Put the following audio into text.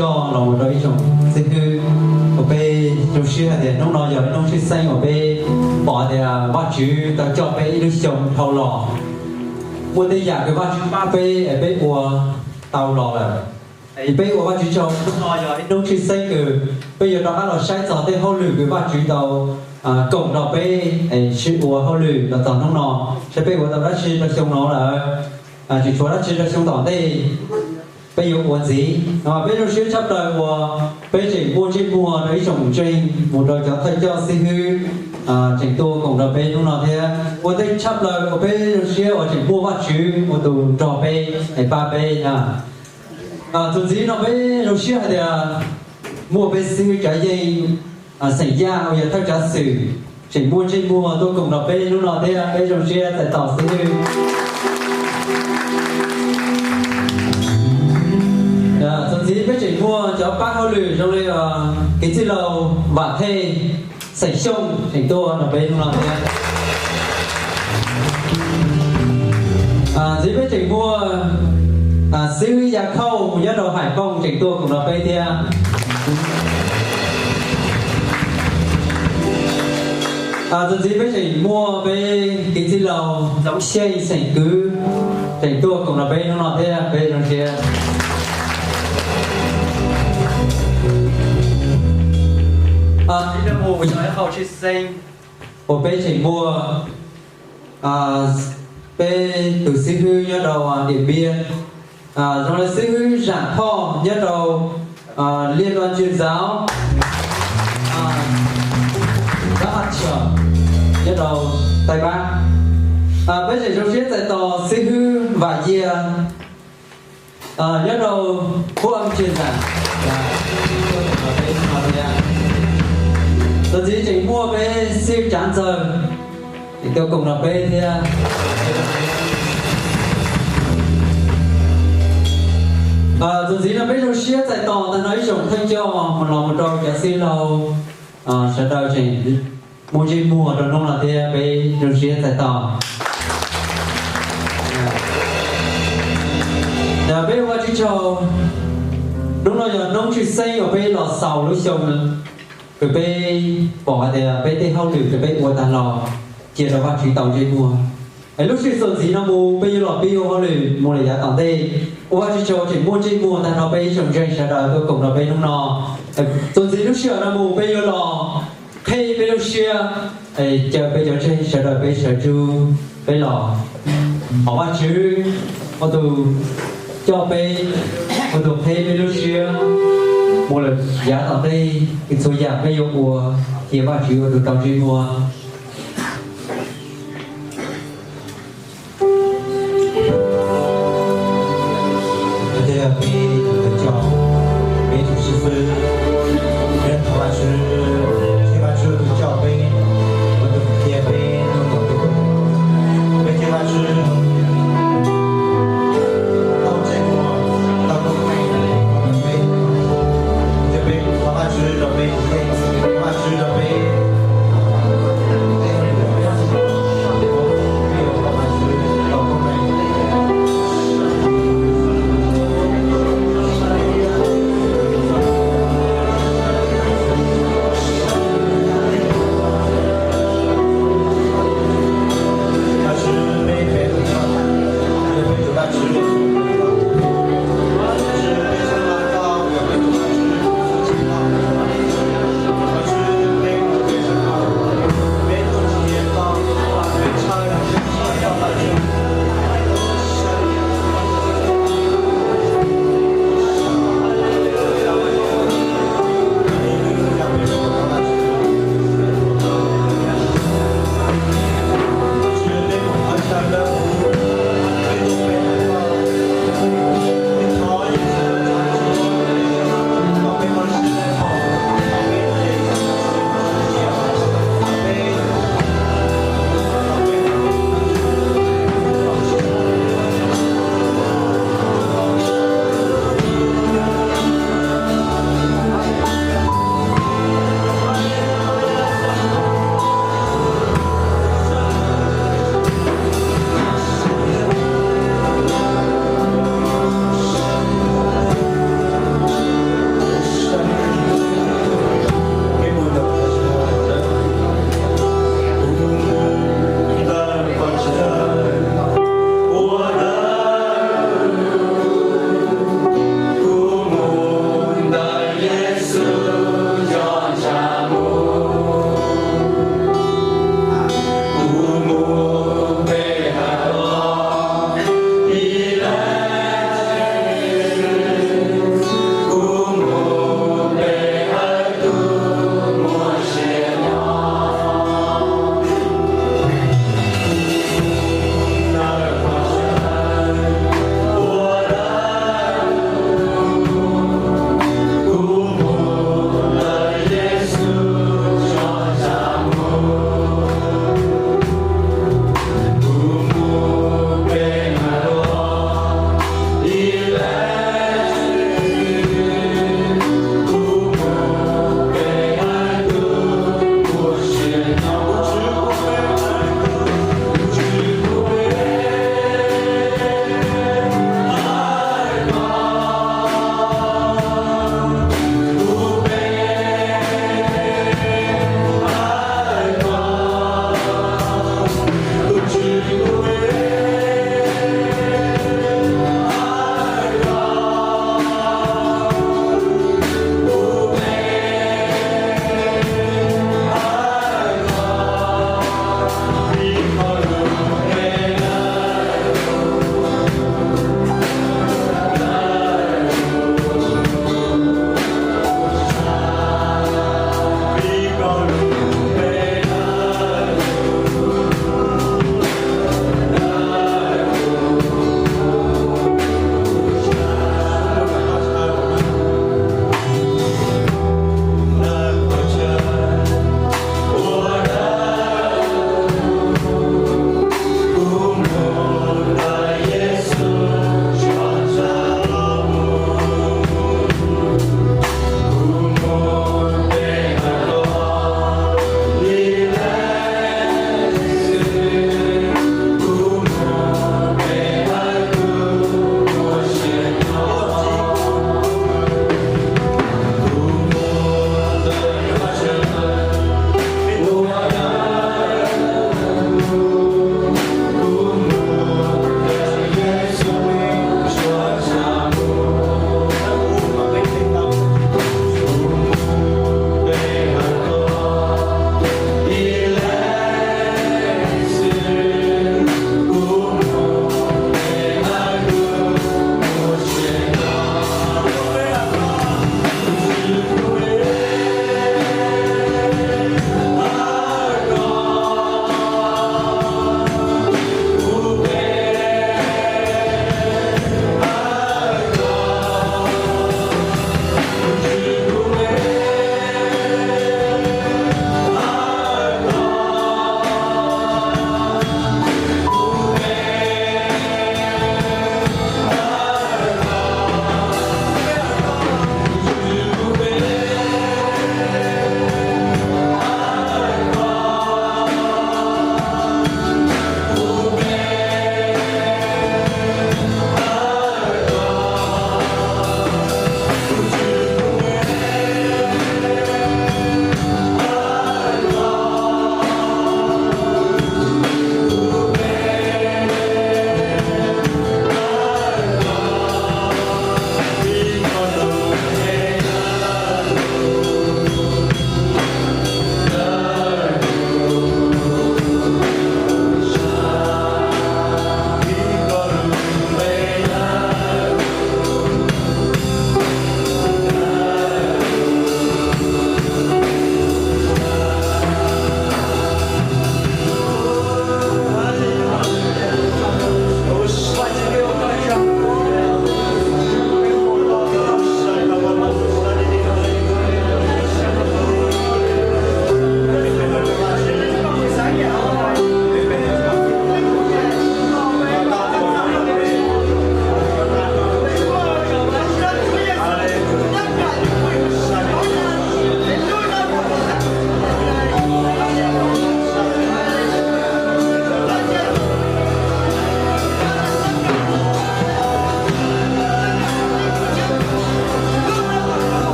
coj los mus rau ib tsoom xib hwb uas peb zoo siab hais tias hnub no yog ib hnub tshwj xeeb uas peb pom tias Vajtswv tau coj peb ib lub xyoo dhau los, muaj tej yam kws Vajtswv pab peb es peb ua tau los lawm. Peb ua Vajtswv tsaug, hnub no yog ib hnub tshwj xeeb kws peb yuav rov qab los saib txog tej hauj lwm kws Vajtswv tau koom nrog peb sib ua hauj lwm los txog hnub no, saib peb ua tau dab tsi rau xyoo no lawm, tseem tshuav dab tsi rau xyoo tom ntej peb yuav ua ntxiv. Peb zoo siab tshaj plaws uas peb tseem muaj ntsej muag rau ib tsoom ntseeg mus rau cov thawj coj xib hwb tseem tuaj koom nrog peb hnub no thiab. Ua ntej tshaj plaws uas peb zoo siab uas tseem muaj Vajtswv ua tus nrog peb es pab peb na. Txuas ntxiv no peb zoo siab hais tias muaj peb xib hwb Tsav Yeej, xeem Yaj uas yog thawj tsav xwm, tseem muaj ntsej muag tuaj koom nrog peb hnub no thiab, peb zoo siab txais tos xib hwb. Txuas ntxiv peb tseem muaj cov pab hauj lwm zoo li kev txwj laus Vam Thej, xeem Xyooj tseem tuaj nrog peb hnub no thiab. Ntxiv peb tseem muaj xib hwb Yaj Khauj nyob rau Hais Kooj tseem tuaj koom nrog peb thiab. Txuas ntxiv peb tseem muaj peb kev txwj laus Ntxoov Xyeej xeem Kwv tseem tuaj koom nrog peb hnub no thiab, peb zoo siab. Ib hnub mus yog ib qho tshwj xeeb uas peb tseem muaj peb tus xib hwb nyob rau Diam Npiab, zoo li xib hwb Zam Thoj nyob rau Liaj Dua Ntsia Ntxauv, Dab Hav Tshiam nyob rau Taij Pab. Peb tseem zoo siab txais tos xib hwb Vam Yias nyob rau Khuab Ntsia Ntxas. Txuas ntxiv tseem muaj peb xib hwb Tsav Ntxawg es tuaj koom nrog peb thiab. Txuas ntxiv no peb zoo siab txais tos tag nrho ib tsoom thawj coj mus los mus rau cov xib laug sawv daws tseem muaj ntsej muag rau hnub no thiab, peb zoo siab txais tos. Peb ua Vajtswv tsaug, hnub no yog hnub tshwj xeeb uas peb los xaus lub xyoo kws peb pom hais tias peb tej hauj lwm kws peb ua tag los cia rau Vajtswv tau ntsej muag. Es lub sij txuas ntxiv no mus peb yuav los pib ua hauj lwm mus lawm yav tom ntej. Ua Vajtswv tsaug tseem muaj ntsej muag tag nrho peb ib tsoom ntseeg sawv daws tuaj koom nrog peb hnub no. Txuas ntxiv lub sij hawm no mus peb yuav los qhib peb lub siab, caw peb cov ntseeg sawv daws peb sawv ntsug, peb los thov Vajtswv ua tus coj peb, ua tus qhib peb lub siab mus lawm yav tom ntej, txhua yam peb yuav ua cia Vajtswv ua tus tau ntsej muag.